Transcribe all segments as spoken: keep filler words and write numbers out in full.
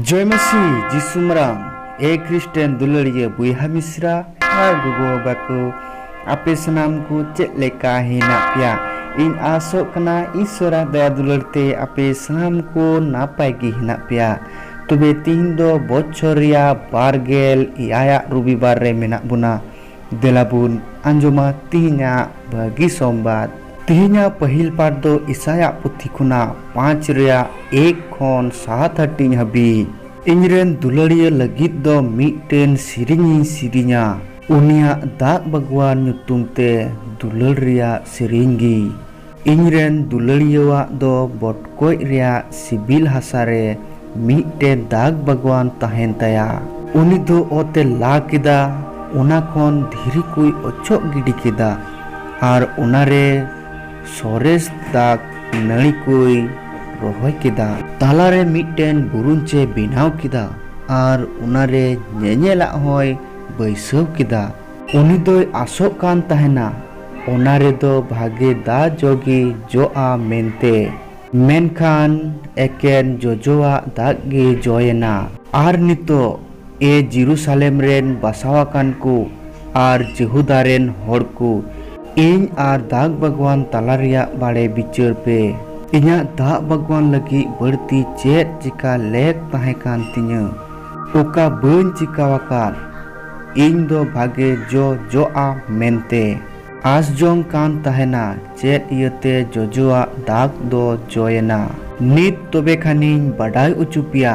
ᱡᱚᱭ ᱢᱟᱹᱥᱤ ᱡᱤᱥᱩ ᱢᱟᱨᱟᱝ᱾ ᱮ ᱠᱷᱨᱤᱥᱴᱟᱱ ᱫᱩᱞᱟᱹᱲᱤᱭᱟᱹ ᱵᱚᱭᱦᱟ ᱢᱤᱥᱨᱟ ᱟᱨ ᱜᱚᱜᱚ ᱵᱟᱵᱟ ᱠᱚ, ᱟᱯᱮ ᱥᱟᱱᱟᱢ ᱠᱚ ᱪᱮᱫ ᱞᱮᱠᱟ ᱦᱮᱱᱟᱜ ᱯᱮᱭᱟ? ᱤᱧ ᱟᱥᱚᱜ ᱠᱟᱱᱟ ᱤᱥᱚᱨᱟᱜ ᱫᱟᱭᱟ ᱫᱩᱞᱟᱹᱲ ᱛᱮ ᱟᱯᱮ ᱥᱟᱱᱟᱢ ᱠᱚ ᱱᱟᱯᱟᱭ ᱜᱮ ᱦᱮᱱᱟᱜ ᱯᱮᱭᱟ᱾ ᱛᱚᱵᱮ ᱛᱤᱦᱤᱧ ᱫᱚ ᱵᱚᱪᱷᱚᱨ ᱨᱮᱭᱟᱜ ᱵᱟᱨ ᱜᱮᱞ ᱮᱭᱟᱭᱟᱜ ᱨᱚᱵᱤᱵᱟᱨ ᱨᱮ ᱢᱮᱱᱟᱜ ᱵᱚᱱᱟ᱾ ᱫᱮᱞᱟ ᱵᱚᱱ ᱟᱸᱡᱚᱢᱟ ᱛᱤᱦᱤᱧᱟᱜ ᱵᱷᱟᱹᱜᱤ ᱥᱚᱢᱵᱟᱫ᱾ ᱛᱤᱦᱤᱧᱟᱜ ᱯᱟᱹᱦᱤᱞ ᱯᱟᱴ ᱫᱚ ᱤᱥᱟᱭᱟᱜ ᱯᱩᱛᱷᱤ ᱠᱷᱚᱱᱟᱜ ᱯᱟᱸᱪ ᱨᱮᱭᱟᱜ ᱮᱠ ᱠᱷᱚᱱ ᱥᱟᱛ ᱦᱟᱹᱴᱤᱧ ᱦᱟᱹᱵᱤᱡ᱾ ᱤᱧᱨᱮᱱ ᱫᱩᱞᱟᱹᱲᱤᱭᱟᱹ ᱞᱟᱹᱜᱤᱫ ᱫᱚ ᱢᱤᱫᱴᱮᱱ ᱥᱮᱨᱮᱧ ᱤᱧ ᱥᱮᱨᱮᱧᱟ, ᱩᱱᱤᱭᱟᱜ ᱫᱟᱜ ᱵᱟᱜᱽᱣᱟᱱ ᱧᱩᱛᱩᱢ ᱛᱮ ᱫᱩᱞᱟᱹᱲ ᱨᱮᱭᱟᱜ ᱥᱮᱨᱮᱧ ᱜᱮ᱾ ᱤᱧᱨᱮᱱ ᱫᱩᱞᱟᱹᱲᱤᱭᱟᱹᱣᱟᱜ ᱫᱚ ᱵᱚᱴᱠᱚᱡ ᱨᱮᱭᱟᱜ ᱥᱤᱵᱤᱞ ᱦᱟᱥᱟ ᱨᱮ ᱢᱤᱫᱴᱮᱱ ᱫᱟᱜ ᱵᱟᱜᱽᱣᱟᱱ ᱛᱟᱦᱮᱱ ᱛᱟᱭᱟ᱾ ᱩᱱᱤ ᱫᱚ ᱚᱛ ᱮ ᱞᱟ ᱠᱮᱫᱟ, ᱚᱱᱟ ᱠᱷᱚᱱ ᱫᱷᱤᱨᱤ ᱠᱚᱭ ᱚᱪᱚᱜ ᱜᱤᱰᱤ ᱠᱮᱫᱟ ᱟᱨ ᱚᱱᱟᱨᱮ ᱥᱚᱨᱮᱥ ᱫᱟᱜ ᱱᱟᱹᱲᱤ ᱠᱚᱭ ᱨᱚᱦᱚᱭ ᱠᱮᱫᱟ᱾ ᱛᱟᱞᱟᱨᱮ ᱢᱤᱫᱴᱮᱱ ᱵᱩᱨᱩᱧᱪ ᱮ ᱵᱮᱱᱟᱣ ᱠᱮᱫᱟ ᱟᱨ ᱚᱱᱟᱨᱮ ᱧᱮᱧᱮᱞᱟᱜ ᱦᱚᱸᱭ ᱵᱟᱹᱭᱥᱟᱹᱣ ᱠᱮᱫᱟ᱾ ᱩᱱᱤ ᱫᱚᱭ ᱟᱥᱚᱜ ᱠᱟᱱ ᱛᱟᱦᱮᱱᱟ ᱚᱱᱟ ᱨᱮᱫᱚ ᱵᱷᱟᱜᱮ ᱫᱟ ᱡᱚ ᱜᱮ ᱡᱚᱜᱼᱟ ᱢᱮᱱᱛᱮ, ᱢᱮᱱᱠᱷᱟᱱ ᱮᱠᱮᱱ ᱡᱚᱡᱚᱣᱟᱜ ᱫᱟᱜ ᱜᱮ ᱡᱚᱭᱮᱱᱟ᱾ ᱟᱨ ᱱᱤᱛᱚᱜ, ᱮ ᱡᱮᱨᱩᱥᱟᱞᱮᱢ ᱨᱮᱱ ᱵᱟᱥᱟᱣᱟᱠᱟᱱ ᱠᱚ ᱟᱨ ᱡᱮᱦᱩᱫᱟ ᱨᱮᱱ ᱦᱚᱲ ᱠᱚ, ᱤᱧ ᱟᱨ ᱫᱟᱜ ᱵᱟᱜᱽᱣᱟᱱ ᱛᱟᱞᱟ ᱨᱮᱭᱟᱜ ᱵᱟᱲᱮ ᱵᱤᱪᱟᱹᱨ ᱯᱮ᱾ ᱤᱧᱟᱜ ᱫᱟᱜ ᱵᱟᱜᱽᱣᱟᱱ ᱞᱟᱹᱜᱤᱫ ᱵᱟᱹᱲᱛᱤ ᱪᱮᱫ ᱪᱮᱠᱟ ᱞᱮᱠ ᱛᱟᱦᱮᱸ ᱠᱟᱱ ᱛᱤᱧᱟᱹ, ᱚᱠᱟ ᱵᱟᱹᱧ ᱪᱮᱠᱟᱣᱟᱠᱟᱫ? ᱤᱧ ᱫᱚ ᱵᱷᱟᱜᱮ ᱡᱚ ᱡᱚᱜᱼᱟ ᱢᱮᱱᱛᱮ ᱟᱸᱥ ᱡᱚᱝ ᱠᱟᱱ ᱛᱟᱦᱮᱱᱟ, ᱪᱮᱫ ᱤᱭᱟᱹᱛᱮ ᱡᱚᱡᱚᱣᱟᱜ ᱫᱟᱜ ᱫᱚ ᱡᱚᱭᱮᱱᱟ? ᱱᱤᱛ ᱛᱚᱵᱮ ᱠᱷᱟᱱᱤᱧ ᱵᱟᱰᱟᱭ ᱚᱪᱚ ᱯᱮᱭᱟ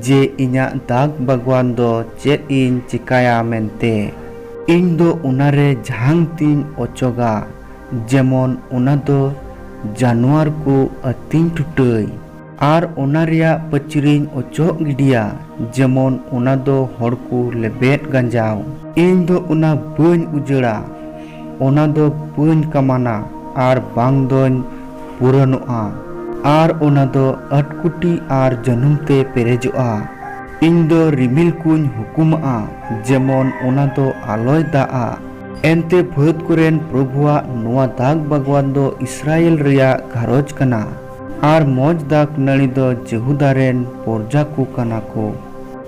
ᱡᱮ ᱤᱧᱟᱜ ᱫᱟᱜ ᱵᱟᱜᱽᱣᱟᱱ ᱫᱚ ᱪᱮᱫ ᱤᱧ ᱪᱮᱠᱟᱭᱟ ᱢᱮᱱᱛᱮ᱾ ᱤᱧ ᱫᱚ ᱚᱱᱟᱨᱮ ᱡᱷᱟᱝ ᱛᱤᱧ ᱚᱪᱚᱜᱟ, ᱡᱮᱢᱚᱱ ᱚᱱᱟ ᱫᱚ ᱡᱟᱱᱣᱟᱨ ᱠᱚ ᱟᱹᱛᱤᱧ ᱴᱩᱴᱟᱹᱭ᱾ ᱟᱨ ᱚᱱᱟ ᱨᱮᱭᱟᱜ ᱯᱟᱹᱪᱨᱤᱧ ᱚᱪᱚᱜ ᱜᱤᱰᱤᱭᱟ, ᱡᱮᱢᱚᱱ ᱚᱱᱟ ᱫᱚ ᱦᱚᱲ ᱠᱚ ᱞᱮᱵᱮᱫ ᱜᱟᱸᱡᱟᱣ᱾ ᱤᱧ ᱫᱚ ᱚᱱᱟ ᱵᱟᱹᱧ ᱩᱡᱟᱹᱲᱟ, ᱚᱱᱟ ᱫᱚ ᱵᱟᱹᱧ ᱠᱟᱢᱟᱱᱟ, ᱟᱨ ᱵᱟᱝ ᱫᱚᱧ ᱯᱩᱨᱟᱹᱱᱚᱜᱼᱟ, ᱟᱨ ᱚᱱᱟ ᱫᱚ ᱟᱴᱠᱩᱴᱤ ᱟᱨ ᱡᱟᱹᱱᱩᱢ ᱛᱮ ᱯᱮᱨᱮᱡᱚᱜᱼᱟ᱾ ᱤᱧ ᱫᱚ ᱨᱤᱢᱤᱞ ᱠᱚᱧ ᱦᱩᱠᱩᱢᱟᱜᱼᱟ, ᱡᱮᱢᱚᱱ ᱚᱱᱟ ᱫᱚ ᱟᱞᱚᱭ ᱫᱟᱜᱼᱟ᱾ ᱮᱱᱛᱮ ᱯᱷᱟᱹᱫ ᱠᱚᱨᱮᱱ ᱯᱨᱚᱵᱷᱩᱣᱟᱜ ᱱᱚᱣᱟ ᱫᱟᱜ ᱵᱟᱜᱽᱣᱟᱱ ᱫᱚ ᱤᱥᱨᱟᱭᱮᱞ ᱨᱮᱭᱟᱜ ᱜᱷᱟᱨᱚᱸᱡᱽ ᱠᱟᱱᱟ᱾ ᱟᱨ ᱢᱚᱡᱽ ᱫᱟᱜᱽ ᱱᱟᱹᱲᱤ ᱫᱚ ᱡᱮᱦᱩᱫᱟ ᱨᱮᱱ ᱯᱚᱨᱡᱟ ᱠᱚ ᱠᱟᱱᱟ ᱠᱚ᱾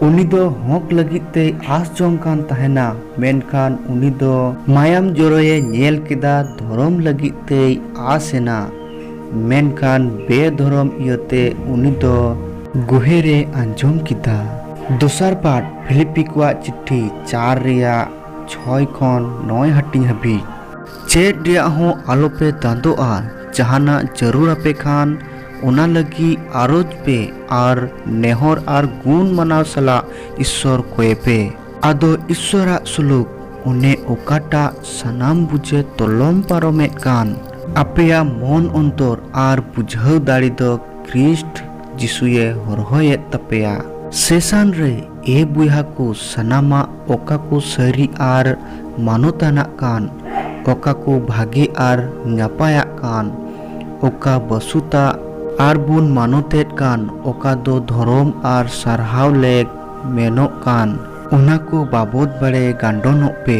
ᱩᱱᱤ ᱫᱚ ᱦᱚᱸᱠ ᱞᱟᱹᱜᱤᱫ ᱛᱮᱭ ᱟᱸᱥ ᱡᱚᱝ ᱠᱟᱱ ᱛᱟᱦᱮᱱᱟ, ᱢᱮᱱᱠᱷᱟᱱ ᱩᱱᱤ ᱫᱚ ᱢᱟᱭᱟᱢ ᱡᱚᱨᱚᱭᱮ ᱧᱮᱞ ᱠᱮᱫᱟ, ᱫᱷᱚᱨᱚᱢ ᱞᱟᱹᱜᱤᱫ ᱛᱮᱭ ᱟᱸᱥ ᱮᱱᱟ, ᱢᱮᱱᱠᱷᱟᱱ ᱵᱮᱫᱷᱚᱨᱚᱢ ᱤᱭᱟᱹᱛᱮ ᱩᱱᱤ ᱫᱚ ᱜᱳᱦᱮᱨᱮ ᱟᱸᱡᱚᱢ ᱠᱮᱫᱟ᱾ ᱫᱚᱥᱟᱨ ᱯᱟᱴ ᱯᱷᱤᱞᱤᱯᱤ ᱠᱚᱣᱟᱜ ᱪᱤᱴᱷᱤ ᱪᱟᱨ ᱨᱮᱭᱟᱜ ᱪᱷᱚᱭ ᱠᱷᱚᱱ ᱱᱚᱭ ᱦᱟᱹᱴᱤᱧ ᱦᱟᱹᱵᱤᱡ᱾ ᱪᱮᱫ ᱨᱮᱭᱟᱜ ᱦᱚᱸ ᱟᱞᱚᱯᱮ ᱫᱟᱸᱫᱚᱜᱼᱟ, ᱡᱟᱦᱟᱱᱟᱜ ᱡᱟᱹᱨᱩᱲ ᱟᱯᱮ ᱠᱷᱟᱱ ᱚᱱᱟ ᱞᱟᱹᱜᱤᱫ ᱟᱨᱚᱡᱽ ᱯᱮ ᱟᱨ ᱱᱮᱦᱚᱨ ᱟᱨ ᱜᱩᱱ ᱢᱟᱱᱟᱣ ᱥᱟᱞᱟᱜ ᱤᱥᱥᱚᱨ ᱠᱚᱭᱮ ᱯᱮ᱾ ᱟᱫᱚ ᱤᱥᱥᱚᱨᱟᱜ ᱥᱩᱞᱩᱠ, ᱚᱱᱮ ᱚᱠᱟᱴᱟᱜ ᱥᱟᱱᱟᱢ ᱵᱩᱡᱷᱟᱹ ᱛᱚᱞᱚᱢ ᱯᱟᱨᱚᱢᱮᱫ ᱠᱟᱱ, ᱟᱯᱮᱭᱟᱜ ᱢᱚᱱ ᱚᱱᱛᱚᱨ ᱟᱨ ᱵᱩᱡᱷᱟᱹᱣ ᱫᱟᱲᱮ ᱫᱚ ᱠᱨᱤᱥᱴ ᱡᱤᱥᱩᱭᱮ ᱦᱚᱨᱦᱚᱭᱮᱫ ᱛᱟᱯᱮᱭᱟ᱾ ᱥᱮᱥᱟᱱ ᱨᱮ, ᱮ ᱵᱚᱭᱦᱟ ᱠᱚ, ᱥᱟᱱᱟᱢᱟᱜ ᱚᱠᱟ ᱠᱚ ᱥᱟᱹᱨᱤ ᱟᱨ ᱢᱟᱱᱚᱛᱟᱱᱟᱜ ᱠᱟᱱ, ᱚᱠᱟ ᱠᱚ ᱵᱷᱟᱜᱮ ᱟᱨ ᱱᱟᱯᱟᱭᱟᱜ ᱠᱟᱱ, ᱚᱠᱟ ᱵᱟᱹᱥᱩᱛᱟᱜ ᱟᱨ ᱵᱚᱱ ᱢᱟᱱᱚᱛᱮᱫ ᱠᱟᱱ, ᱚᱠᱟ ᱫᱚ ᱫᱷᱚᱨᱚᱢ ᱟᱨ ᱥᱟᱨᱦᱟᱣ ᱞᱮᱠ ᱢᱮᱱᱚᱜ ᱠᱟᱱ, ᱚᱱᱟ ᱠᱚ ᱵᱟᱵᱚᱫ ᱵᱟᱲᱮ ᱜᱟᱱᱰᱚᱱᱚᱜ ᱯᱮ᱾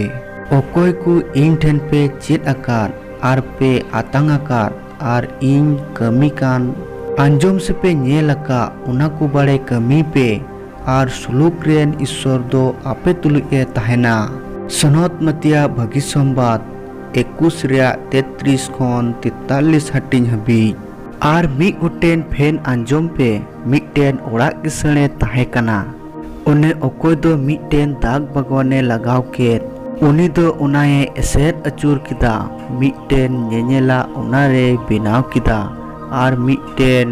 ᱚᱠᱚᱭ ᱠᱚ ᱤᱧ ᱴᱷᱮᱱ ᱯᱮ ᱪᱮᱫ ᱟᱠᱟᱫ ᱟᱨ ᱯᱮ ᱟᱛᱟᱝ ᱟᱠᱟᱫ ᱟᱨ ᱤᱧ ᱠᱟᱹᱢᱤ ᱠᱟᱱ, ᱟᱸᱡᱚᱢ ᱥᱮᱯᱮ ᱧᱮᱞ ᱟᱠᱟᱫ, ᱚᱱᱟ ᱠᱚ ᱵᱟᱲᱮ ᱠᱟᱹᱢᱤ ᱯᱮ, ᱟᱨ ᱥᱩᱞᱩᱠ ᱨᱮᱱ ᱤᱥᱥᱚᱨ ᱫᱚ ᱟᱯᱮ ᱛᱩᱞᱩᱡ ᱮ ᱛᱟᱦᱮᱱᱟ᱾ ᱥᱚᱱᱚᱛ ᱢᱟᱛᱤᱭᱟ ᱵᱷᱟᱹᱜᱤ ᱥᱚᱢᱵᱟᱫ ᱮᱠᱩᱥ ᱨᱮᱭᱟᱜ ᱛᱮᱛᱨᱤᱥ ᱠᱷᱚᱱ ᱛᱮᱛᱟᱞᱤᱥ ᱦᱟᱹᱴᱤᱧ ᱦᱟᱹᱵᱤᱡ᱾ ᱟᱨ ᱢᱤᱫ ᱜᱚᱴᱮᱱ ᱯᱷᱮᱱ ᱟᱸᱡᱚᱢ ᱯᱮ, ᱢᱤᱫᱴᱮᱱ ᱚᱲᱟᱜ ᱠᱤᱥᱟᱹᱬᱮ ᱛᱟᱦᱮᱸ ᱠᱟᱱᱟ᱾ ᱚᱱᱮ ᱚᱠᱚᱭ ᱫᱚ ᱢᱤᱫᱴᱮᱱ ᱫᱟᱜ ᱵᱟᱜᱣᱟᱱᱮ ᱞᱟᱜᱟᱣ ᱠᱮᱫ, ᱩᱱᱤ ᱫᱚ ᱚᱱᱟᱭᱮ ᱮᱥᱮᱫ ᱟᱹᱪᱩᱨ ᱠᱮᱫᱟ, ᱢᱤᱫᱴᱮᱱ ᱧᱮᱧᱮᱞᱟᱜ ᱚᱱᱟᱨᱮ ᱵᱮᱱᱟᱣ ᱠᱮᱫᱟ, ᱟᱨ ᱢᱤᱫᱴᱮᱱ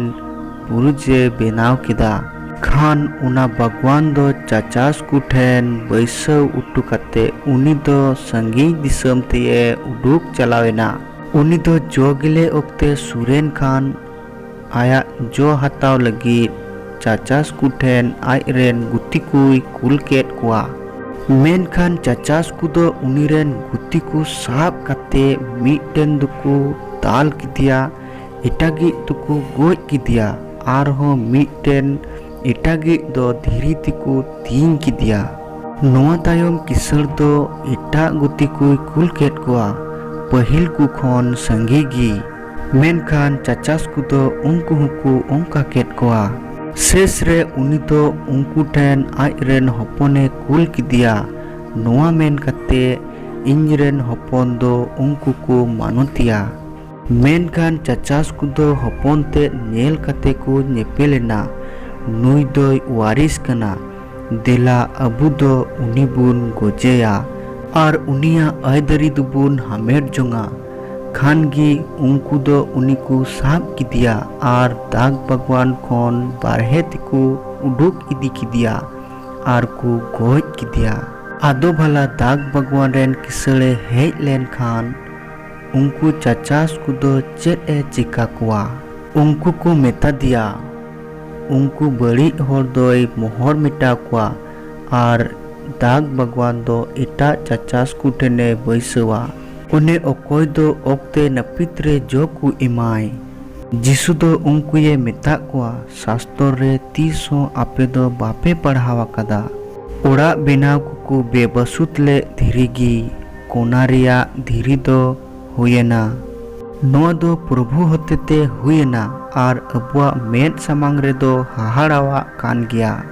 ᱵᱩᱨᱩᱡᱮ ᱵᱮᱱᱟᱣ ᱠᱮᱫᱟ᱾ ᱠᱷᱟᱱ ᱚᱱᱟ ᱵᱟᱜᱣᱟᱱ ᱫᱚ ᱪᱟᱪᱟᱥ ᱠᱚ ᱴᱷᱮᱱ ᱵᱟᱹᱭᱥᱟᱹᱣ ᱚᱴᱚ ᱠᱟᱛᱮ ᱩᱱᱤ ᱫᱚ ᱥᱟᱺᱜᱤᱧ ᱫᱤᱥᱚᱢ ᱛᱮᱭᱮ ᱩᱰᱩᱠ ᱪᱟᱞᱟᱣ ᱮᱱᱟ᱾ ᱩᱱᱤ ᱫᱚ ᱡᱚ ᱜᱮᱞᱮ ᱚᱠᱛᱮ ᱥᱩᱨᱮᱱ ᱠᱷᱟᱱ ᱟᱭᱟᱜ ᱡᱚ ᱦᱟᱛᱟᱣ ᱞᱟᱹᱜᱤᱫ ᱪᱟᱪᱟᱥ ᱠᱚ ᱴᱷᱮᱱ ᱟᱡ ᱨᱮᱱ ᱜᱩᱛᱤ ᱠᱚᱭ ᱠᱩᱞ ᱠᱮᱫ ᱠᱚᱣᱟ᱾ ᱢᱮᱱᱠᱷᱟᱱ ᱪᱟᱪᱟᱥ ᱠᱚ ᱫᱚ ᱩᱱᱤ ᱨᱮᱱ ᱜᱩᱛᱤ ᱠᱚ ᱥᱟᱵ ᱠᱟᱛᱮ ᱢᱤᱫᱴᱮᱱ ᱫᱚᱠᱚ ᱫᱟᱞ ᱠᱮᱫᱮᱭᱟ, ᱮᱴᱟᱜᱤᱡ ᱫᱚᱠᱚ ᱜᱚᱡ ᱠᱮᱫᱮᱭᱟ, ᱟᱨᱦᱚᱸ ᱢᱤᱫᱴᱮᱱ ᱮᱴᱟᱜᱤᱡ ᱫᱚ ᱫᱷᱤᱨᱤ ᱛᱮᱠᱚ ᱛᱤᱧ ᱠᱮᱫᱮᱭᱟ᱾ ᱱᱚᱣᱟ ᱛᱟᱭᱚᱢ ᱠᱤᱥᱟᱹᱬ ᱫᱚ ᱮᱴᱟᱜ ᱜᱩᱛᱤ ᱠᱚᱭ ᱠᱩᱞ ᱠᱮᱫ ᱠᱚᱣᱟ, ᱯᱟᱹᱦᱤᱞ ᱠᱚ ᱠᱷᱚᱱ ᱥᱟᱸᱜᱮ ᱜᱮ᱾ ᱢᱮᱱᱠᱷᱟᱱ ᱪᱟᱪᱟᱥ ᱠᱚᱫᱚ ᱩᱱᱠᱩ ᱦᱚᱸᱠᱚ ᱚᱱᱠᱟ ᱠᱮᱫ ᱠᱚᱣᱟ᱾ ᱥᱮᱥ ᱨᱮ ᱩᱱᱤ ᱫᱚ ᱩᱱᱠᱩ ᱴᱷᱮᱱ ᱟᱡ ᱨᱮᱱ ᱦᱚᱯᱚᱱᱮ ᱠᱩᱞ ᱠᱮᱫᱮᱭᱟ, ᱱᱚᱣᱟ ᱢᱮᱱ ᱠᱟᱛᱮ, "ᱤᱧ ᱨᱮᱱ ᱦᱚᱯᱚᱱ ᱫᱚ ᱩᱱᱠᱩ ᱠᱚ ᱢᱟᱱᱚᱛᱮᱭᱟ᱾" ᱢᱮᱱᱠᱷᱟᱱ ᱪᱟᱪᱟᱥ ᱠᱚᱫᱚ ᱦᱚᱯᱚᱱ ᱛᱮᱫ ᱧᱮᱞ ᱠᱟᱛᱮ ᱠᱚ ᱧᱮᱯᱮᱞ ᱮᱱᱟ, "ᱱᱩᱭ ᱫᱚᱭ ᱣᱟᱨᱤᱥ ᱠᱟᱱᱟ, ᱫᱮᱞᱟ ᱟᱵᱚ ᱫᱚ ᱩᱱᱤ ᱵᱚᱱ ᱜᱚᱡᱮᱭᱟ ᱟᱨ ᱩᱱᱤᱭᱟᱜ ᱟᱹᱭᱫᱟᱹᱨᱤ ᱫᱚᱵᱚᱱ ᱦᱟᱢᱮᱴ ᱡᱚᱝᱟ᱾" ᱠᱷᱟᱱ ᱜᱮ ᱩᱱᱠᱩ ᱫᱚ ᱩᱱᱤ ᱠᱚ ᱥᱟᱵ ᱠᱮᱫᱮᱭᱟ ᱟᱨ ᱫᱟᱜᱽ ᱵᱟᱜᱽᱣᱟᱱ ᱠᱷᱚᱱ ᱵᱟᱨᱦᱮ ᱛᱮᱠᱚ ᱩᱰᱩᱠ ᱤᱫᱤ ᱠᱮᱫᱮᱭᱟ ᱟᱨ ᱠᱚ ᱜᱚᱡ ᱠᱮᱫᱮᱭᱟ᱾ ᱟᱫᱚ ᱵᱷᱟᱞᱟ ᱫᱟᱜᱽ ᱵᱟᱜᱽᱣᱟᱱ ᱨᱮᱱ ᱠᱤᱥᱟᱹᱬᱮ ᱦᱮᱡ ᱞᱮᱱ ᱠᱷᱟᱱ ᱩᱱᱠᱩ ᱪᱟᱪᱟᱥ ᱠᱚᱫᱚ ᱪᱮᱫ ᱮ ᱪᱤᱠᱟ ᱠᱚᱣᱟ? ᱩᱱᱠᱩ ᱠᱚ ᱢᱮᱛᱟ ᱫᱮᱭᱟ, "ᱩᱱᱠᱩ ᱵᱟᱹᱲᱤᱡ ᱦᱚᱲ ᱫᱚᱭ ᱢᱚᱦᱚᱨ ᱢᱮᱴᱟᱣ ᱠᱚᱣᱟ ᱟᱨ ᱫᱟᱜᱽ ᱵᱟᱜᱽᱣᱟᱱ ᱫᱚ ᱮᱴᱟᱜ ᱪᱟᱪᱟᱥ ᱠᱚ ᱴᱷᱮᱱᱮ ᱵᱟᱹᱭᱥᱟᱹᱣᱟ, ᱚᱱᱮ ᱚᱠᱚᱭ ᱫᱚ ᱚᱠᱛᱮ ᱱᱟᱹᱯᱤᱛ ᱨᱮ ᱡᱚ ᱠᱚ ᱮᱢᱟᱭ᱾" ᱡᱤᱥᱩ ᱫᱚ ᱩᱱᱠᱩᱭᱮ ᱢᱮᱛᱟᱜ ᱠᱚᱣᱟ, "ᱥᱟᱥᱛᱚᱨ ᱨᱮ ᱛᱤᱥ ᱦᱚᱸ ᱟᱯᱮ ᱫᱚ ᱵᱟᱯᱮ ᱯᱟᱲᱦᱟᱣ ᱟᱠᱟᱫᱟ, 'ᱚᱲᱟᱜ ᱵᱮᱱᱟᱣ ᱠᱚᱠᱚ ᱵᱮᱵᱟᱹᱥᱩᱛ ᱞᱮᱫ ᱫᱷᱤᱨᱤ ᱜᱮ ᱠᱚᱱᱟ ᱨᱮᱭᱟᱜ ᱫᱷᱤᱨᱤ ᱫᱚ ᱦᱩᱭᱮᱱᱟ'? ᱱᱚᱣᱟ ᱫᱚ ᱯᱨᱚᱵᱷᱩ ᱦᱚᱛᱮᱛᱮ ᱦᱩᱭᱮᱱᱟ ᱟᱨ ᱟᱵᱚᱣᱟᱜ ᱢᱮᱫ ᱥᱟᱢᱟᱝ ᱨᱮᱫᱚ ᱦᱟᱦᱟᱲᱟᱣᱟᱜ ᱠᱟᱱ ᱜᱮᱭᱟ᱾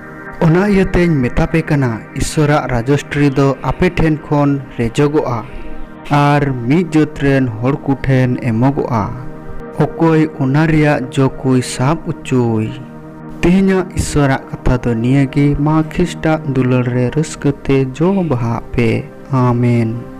ᱚᱱᱟ ᱤᱭᱟᱹᱛᱮᱧ ᱢᱮᱛᱟ ᱯᱮ ᱠᱟᱱᱟ, ᱤᱥᱚᱨᱟᱜ ᱨᱟᱡᱚᱥᱴᱨᱤ ᱫᱚ ᱟᱯᱮ ᱴᱷᱮᱱ ᱠᱷᱚᱱ ᱨᱮᱡᱚᱜᱚᱜᱼᱟ ᱟᱨ ᱢᱤᱫ ᱡᱟᱹᱛ ᱨᱮᱱ ᱦᱚᱲ ᱠᱚ ᱴᱷᱮᱱ ᱮᱢᱚᱜᱚᱜᱼᱟ, ᱚᱠᱚᱭ ᱚᱱᱟ ᱨᱮᱭᱟᱜ ᱡᱚ ᱠᱚᱭ ᱥᱟᱵ ᱚᱪᱚᱭ᱾ ᱛᱮᱦᱮᱧᱟᱜ ᱤᱥᱚᱨᱟᱜ ᱠᱟᱛᱷᱟ ᱫᱚ ᱱᱤᱭᱟᱹ ᱜᱮ᱾ ᱢᱟ ᱠᱷᱤᱥᱴᱟᱜ ᱫᱩᱞᱟᱹᱲ ᱨᱮ ᱨᱟᱹᱥᱠᱟᱹ ᱛᱮ ᱡᱚ ᱵᱟᱦᱟᱜ ᱯᱮ᱾ ᱟᱢᱮᱱ᱾